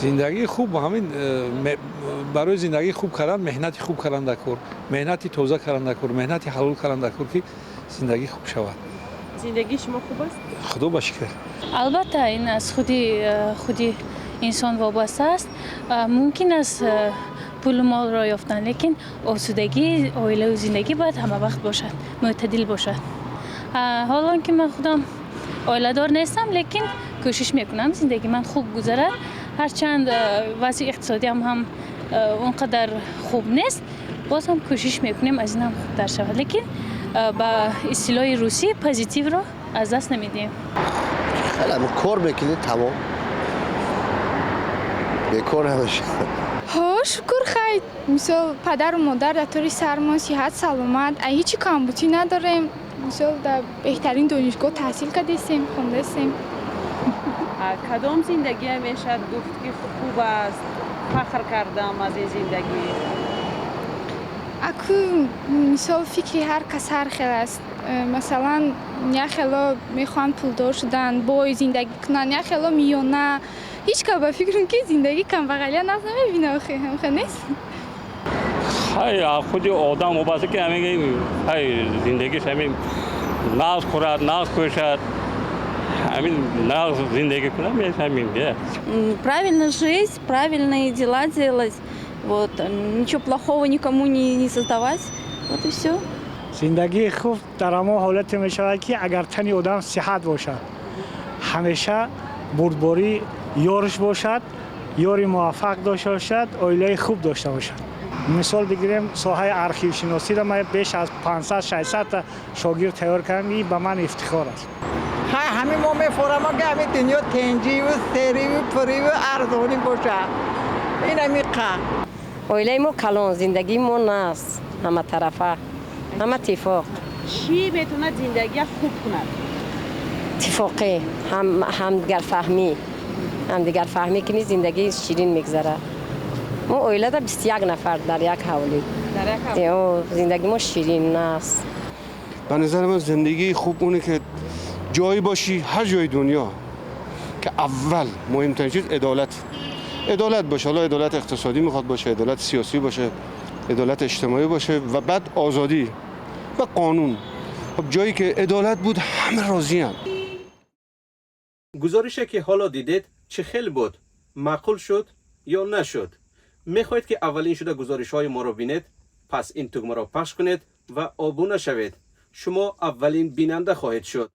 Зиндагии хуб ҳамин барои зиндагии хуб кардан, меҳнати хуб кардан дар кор, меҳнати тоза кардан дар кор, меҳнати ҳалол кардан дар кор, ки зиндагӣ хуб шавад. Зиндагии шумо хуб аст? Худо ба шукр. Албатта, ин аз худи инсон вобаста аст. Мумкин аст пулу молро ёфтан, лекин осудагии оилаву зиндагӣ бояд ҳама вақт бошад, мӯътадил бошад. Ҳолон ки ман худам оиладор нестам, лекин кӯшиш мекунам, зиндагии ман хуб гузарад. Ҳарчанд вазъи иқтисодиам ҳам он қадар хуб нест, боз ҳам кӯшиш мекунем, аз ин ҳам хубтар шавад, лекин ба истилоҳи русӣ позитивро аз даст намедиҳем. Хеле кор мекунӣ, тамом, бекор намешавад. Ҳо, шукр, хай, мисол, падару модар дар тори сармон, сиҳат, саломат, ай ҳечи камбудӣ надорем. Мисол, дар беҳтарин донишгоҳ таҳсил кардастем, хондастем. Кадом зиндагие мешавад гуфт, ки хуб аст, фахр кардам аз ин зиндагӣ? Аку, мисол, фикри ҳар кас ҳар хел аст. Масалан, як хело мехоҳанд пулдор шудан, бой зиндагӣ кунанд, як хело миёна. Ҳеҷ кас ба фикрам, ки зиндагӣ камбағалия нағз намебина, охи, ҳамхел нест? Хай, худи одам вобаста, ки ҳамин, хай, зиндагиш ҳамин нағз хӯрад, нағз пӯшад, ҳамин нағз зиндагӣ кунад, ҳамин. Правильно жить, правильные дела делать, вот, ничего плохого никому не создавать, вот и все. Зиндагии хуб дар ҳамон ҳолате мешавад, ки агар тани одам сиҳат бошад, ҳамеша бурдборӣ ёрш бошад, ёри муваффақ дошта бошад, оилаи хуб дошта бошад. Мисол бигирем, соҳаи архившиносиро ман беш аз 500-600 та шогирд тайёр кардам, ин ба ман ифтихор аст. Хай, ҳамин мо мефорама, ки ҳамин дунё тенҷиву сериву пуриву арзонӣ бошад, ин ҳамиқа. Оилаи мо калон, зиндагии мо нағз, ҳаматарафа, ҳама тифоқ. Чӣ метавонад зиндагия хуб кунад? Тифоқӣ, ҳамдигарфаҳмӣ. Ҳамдигарфаҳмӣ кунӣ, зиндагӣ ширин мегузарад. Мо оилада 21 нафар дар як ҳавлӣ, зиндагӣ мо ширин аст. به نظر من زندگی خوب اونه که جایی باشی، هر جای دنیا، که اول مهمترین چیز عدالت، عدالت باشه. حالا عدالت اقتصادی میخواد باشه، عدالت سیاسی باشه، عدالت اجتماعی باشه و بعد آزادی و قانون. خب، جایی که عدالت بود، همه راضی هم. Гузорише, ки ҳоло дидед, чӣ хел буд? Маъқул шуд ё нашуд? Мехоҳед, ки аввалин шуда гузоришҳои моро бинед? Пас ин тугмаро пахш кунед ва обуна шавед. Шумо аввалин бинанда хоҳед шуд.